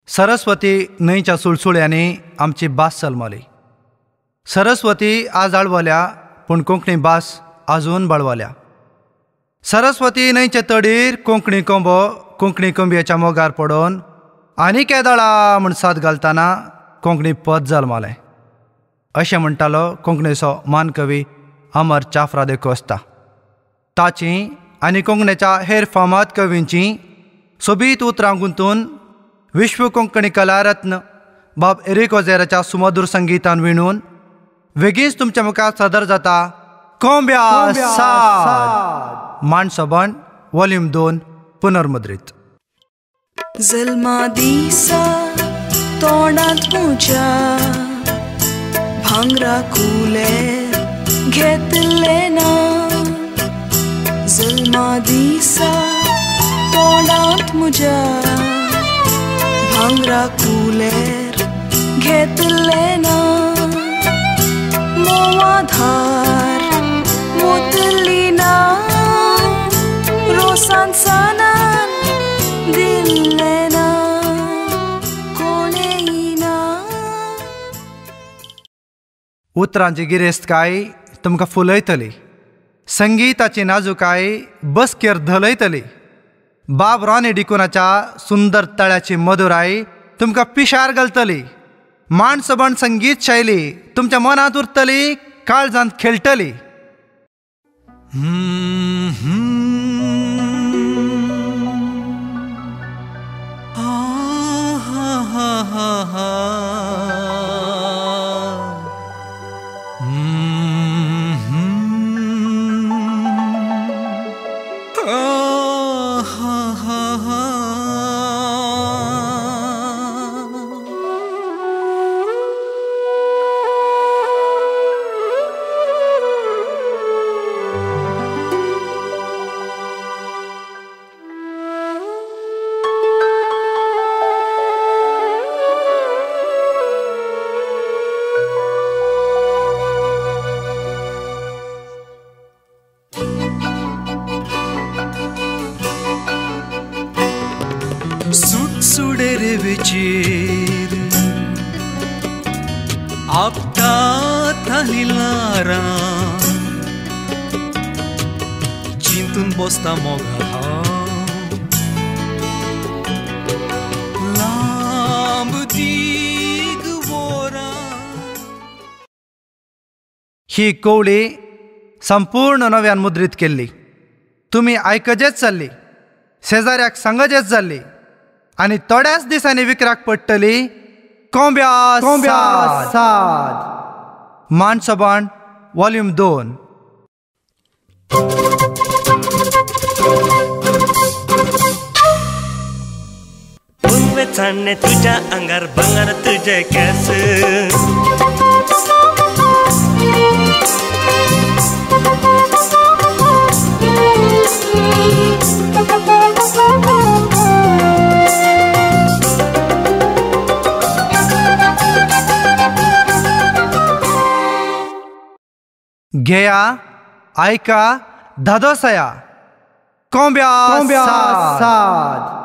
सरस्वती न्हंयच्या सुळसुळ्यांनी आमची भास जल्मली. सरस्वती आज आळवल्या पूण कोंकणी भास आजून बाळवल्या. सरस्वती न्हंयचे तडीर कोंकणी कोंबो कोंकणी कोंबयेच्या मोगार पडोवन आनी केदळा म्हूण साद घालतना कोंकणी पद जल्मलें अशें म्हणटालो कोंकणीचो मान कवी अमर चाफ्रा दे कोस्ता. ताची आनी कोंकणीच्या हेर फामाद कवींची सोबीत उतरां गुंतून विश्व कोंकणी कलारत्न बाब एरिक ओझेराच्या सुमधूर संगीतान विणून वेगींच तुमच्या मुखार सादर जाता कोंब्या साद माणसोबण वॉल्यूम 2 पुनर्मुद्रित. जल्मा दिसा तोंडांत म्हज्या भांगरा कुले घेतले ना. जल्मा दिसा तोंडांत म्हज्या भांगरा कुलेर घेतले ना. मोवाधार मुतली ना रोसान सानान दिल्ले ना कोणेय ना. उतरांची गिरेस्तकाय तुमकां फुलयतली, संगीताची नाजुकाय बसकेर धलयतली, बाब रॉनी डिकुनाच्या सुंदर तळ्याची मधुराय तुमकां पिशार घालतली, माणसबण संगीत शैली तुमच्या मनांत उरतली, काळजांत खेळटली. चिंतून बसता मोगा लांब दीग वोरां. ही कोवळी संपूर्ण नव्यान मुद्रीत केल्ली. तुमी आयकजेच जाल्ली, शेजाऱ्याक सांगजेच जाल्ली आनी थोड्याच दिसांनी विकराक पडटली कोंब्या कोंब्या साद माणसोबण वॉल्यूम 2. चांदणे तुझ्या अंगार भांगर तुझे केस, घेया आयका धादोसया कोंब्या साद.